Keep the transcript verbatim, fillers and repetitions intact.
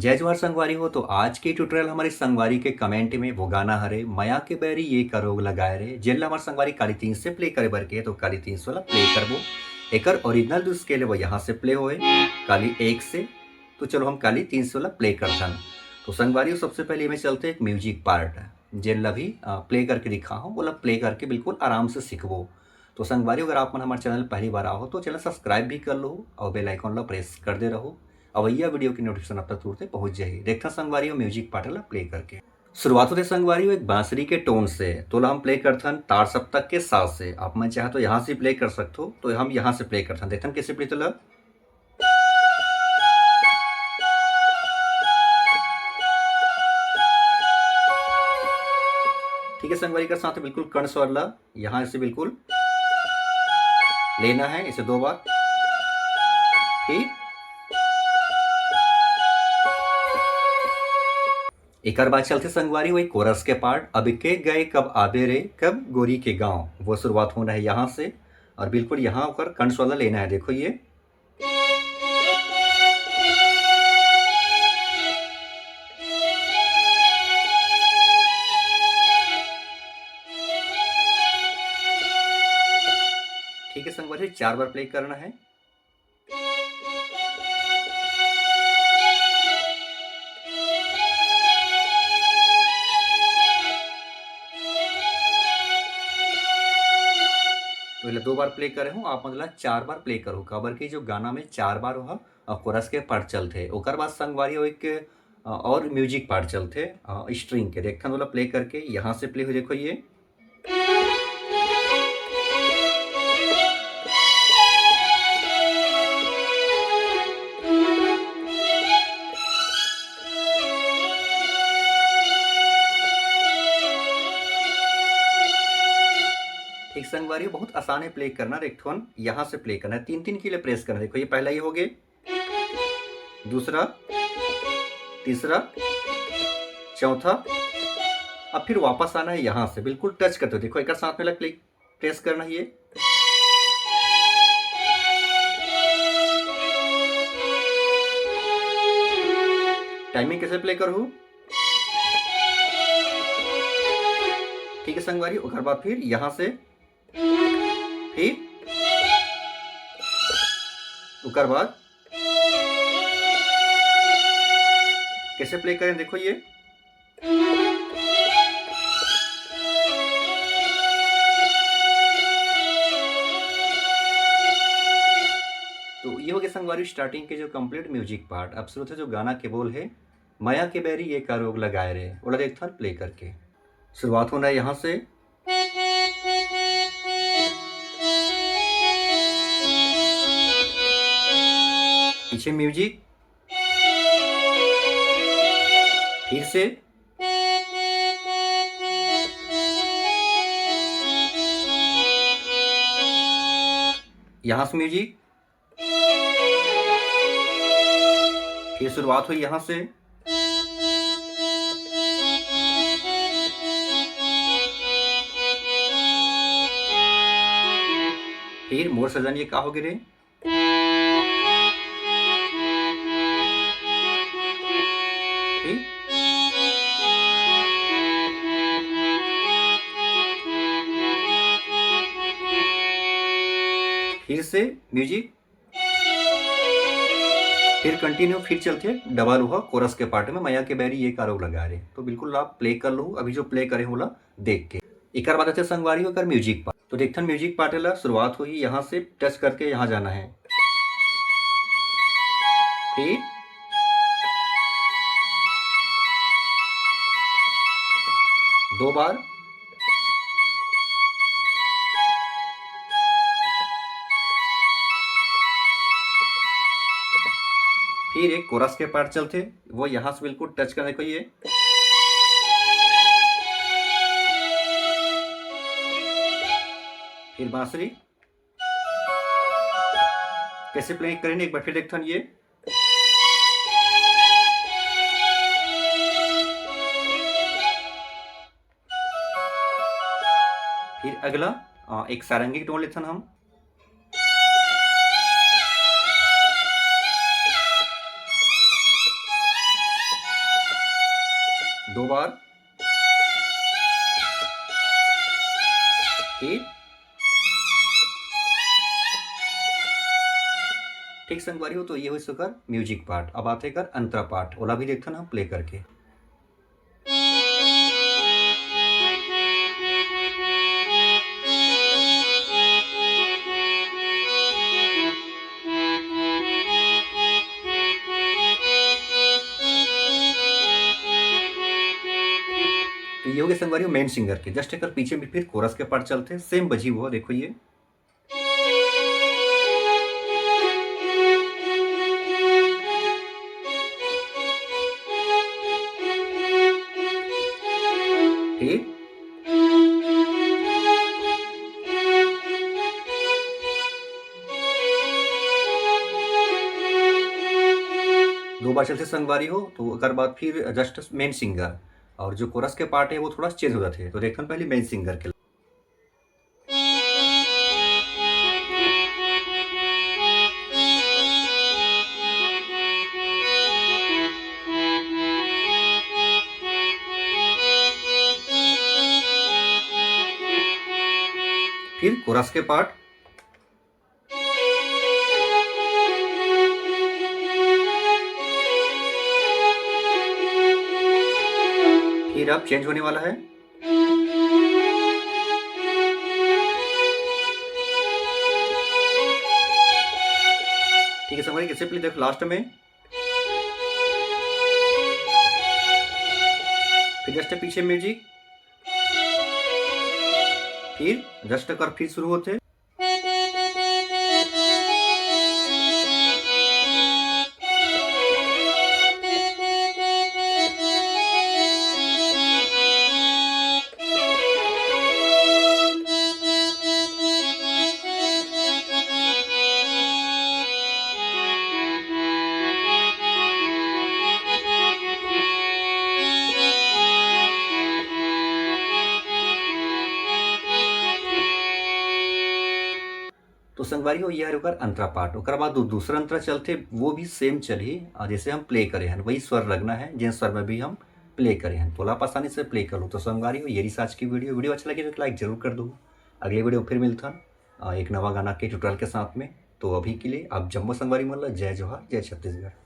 जय जोहार संगवारी हो। तो आज के ट्यूटोरियल हमारे संगवारी के कमेंट में वो गाना हरे मया के बैरी ये का रोग लगाए रे, जेला हमारे संगवारी काली तीन से प्ले करे बर के, तो काली तीन से वाला प्ले करबो। एकर ओरिजिनल जो स्केल है वो यहाँ से प्ले होए, काली एक से। तो चलो हम काली तीन से वाला प्ले करथन। तो संगवारी हो, सबसे पहले में चलते एक म्यूजिक पार्ट, जेन ला भी प्ले करके दिखा हूँ, ओला प्ले करके बिल्कुल आराम से सीखबो। तो संगवारी, अगर आप मन हमारे चैनल पहली बार आओ तो चैनल सब्सक्राइब भी कर लो और बेल आइकन ला प्रेस कर दे रहो, अवइया वीडियो के नोटिफिकेशन आप तक तुरंत पहुंच जाही। देखथन संगवारी हो म्यूजिक पार्ट ला प्ले करके। शुरुआत होथे संगवारी हो एक बांसुरी के टोन से, तोला हम प्ले करथन तार सप्तक के साथ से। आप मन चाहे तो यहाँ से प्ले कर सकते हो, तो हम यहाँ से प्ले करथन। देखथन कैसे प्ले तोला। ठीक है संगवारी, का साथ बिल्कुल कर्ण स्वर ला यहाँ से बिल्कुल लेना है, इसे दो बार। फिर एकर बाद चलथे संगवारी वही कोरस के पार्ट, अब के गए कब आबे रे, कब गोरी के गांव, वो शुरुआत होना है यहाँ से। और बिल्कुल यहाँ ओकर कर्ण स्वर ला लेना है। देखो ये, ठीक है संगवारी, चार बार प्ले करना है। तो एला दो बार प्ले करे हूँ, आप मन ला चार बार प्ले करो, काबर कि जो गाना में चार बार वह कोरस के पार्ट चलथे। ओकर बाद संगवारी हो एक अ, और म्यूजिक पार्ट चलथे स्ट्रिंग के। देखथन ओला प्ले करके, यहाँ से प्ले हो, देखो ये। ठीक संगवारी, बहुत आसान है प्ले करना। एक ठोन यहाँ से प्ले करना है, तीन तीन के लिए प्रेस करना है। देखो ये पहला ये हो गए, दूसरा, तीसरा, चौथा। अब फिर वापस आना है यहाँ से, बिल्कुल टच करते हो। देखो एक साथ में क्लिक प्रेस करना है ये। टाइमिंग कैसे प्ले करूँ? ठीक है संगवारी, ओकर बाद फिर यहाँ से, फिर ओकर बाद कैसे प्ले करें, देखो ये। तो ये हो गया संगवारी स्टार्टिंग के जो कंप्लीट म्यूजिक पार्ट। अब शुरू थे जो गाना के बोल है, मया के बैरी ये का रोग लगाए रे, ओला देखथन प्ले करके। शुरुआत होना है यहाँ से। पीछे म्यूजिक, फिर से यहाँ से म्यूजिक, फिर शुरुआत हुई यहाँ से। फिर मोर सजन ये का हो गे रे? ठीक? फिर से म्यूजिक, फिर कंटिन्यू, फिर चलथे डबल हुआ कोरस के पार्ट में, मया के बैरी ये का रोग लगा रे। तो बिल्कुल आप प्ले कर लो, अभी जो प्ले करे होला देख के। एकर बाद आथे संगवारी ओकर म्यूजिक पार्ट। तो देखथन म्यूजिक पार्ट ला, शुरुआत होही यहाँ से टच करके यहाँ जाना है, फिर दो बार, फिर एक कोरस के पार्ट चलथे, वो यहाँ से बिल्कुल टच करने को ये। फिर बांसुरी कैसे प्ले करेंगे, एक बार फिर देखथन ये। फिर अगला, अ, एक सारंगी टोन लेथन हम। दो बार। ठीक, ठीक संगवारी हो, तो ये होइस ओकर music part। अब आथे एकर अंतरा part, ओला भी देखथन हम play करके। तो ये हो गए संगवारी हो main singer के। Just एकर पीछे में फिर chorus के part चलथे, same बजी हुआ, देखो ये। ठीक, दो बार चलथे संगवारी हो, तो ओकर बाद फिर just main singer, और जो chorus के part है वो थोड़ा change हो जाथे। तो देखथन पहले main singer के। फिर chorus के part। फिर अब change होने वाला है। ठीक है संगवारी, इससे पहले देखो last में, फिर just पीछे music, फिर just कर फिर शुरू होथे। तो संगवारी हो, ये हर ओकर अंतरा part। ओकर बाद दू-, दूसरा अंतरा चलथे, वो भी same चलही, और जैसे हम play करे हन, वही स्वर लगना है, जेन स्वर में भी हम play करे हन। तो आप आसानी से play कर लो। तो संगवारी हो, ये रहिस आज की video। Video अच्छा लगे तो like जरूर कर दो। अगले video में फिर मिलथन, अ, एक नवा गाना के tutorial के साथ में। तो अभी के लिए आप जम्मो संगवारी मन ला जय जोहार, जय छत्तीसगढ़।